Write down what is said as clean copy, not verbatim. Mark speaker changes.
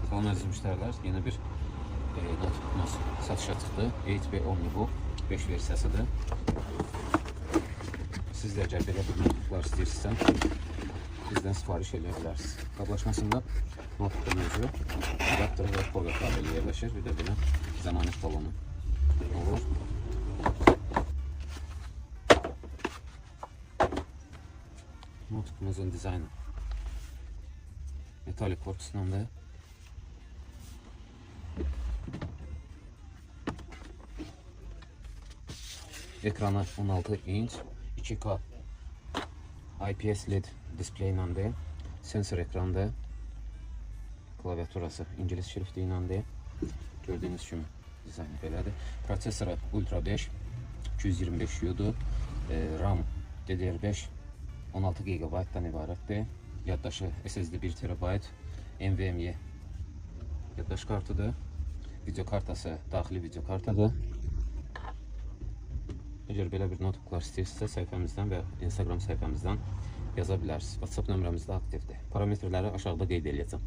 Speaker 1: Salam əziz müştərilər, yeni bir notebook'umuz satışa çıxdı. HP OmniBook 5 versiyasıdır. Siz də əgər belə bir notebooklar istəyirsinizsə, bizdən sifariş eləyə bilərsiniz. Qablaşmasında notebookun özü, adaptörü və power kabeli yerləşir. Bir də belə zəmanət balonu olur. Notebook'umuzun dizaynı metalik korpusundandır. Ekranı 16 inç 2K IPS LED display iləndir. Sensor ekrandır. Klaviaturası ingilis şrifti iləndir. Gördüyünüz kimi dizaynı belədir. Prosesoru Ultra 5 225U-dur. RAM DDR5 16 GB-dan ibarətdir. Yaddaşı SSD 1 TB, NVMe yaddaş kartıdır. Video kartası daxili video kartadır. Əgər belə bir notebooklar istəyirsinizsə səhifəmizdən və Instagram səhifəmizdən yaza bilərsiniz. WhatsApp nömrəmiz də aktivdir. Parametrləri aşağıda qeyd eləyəcəm.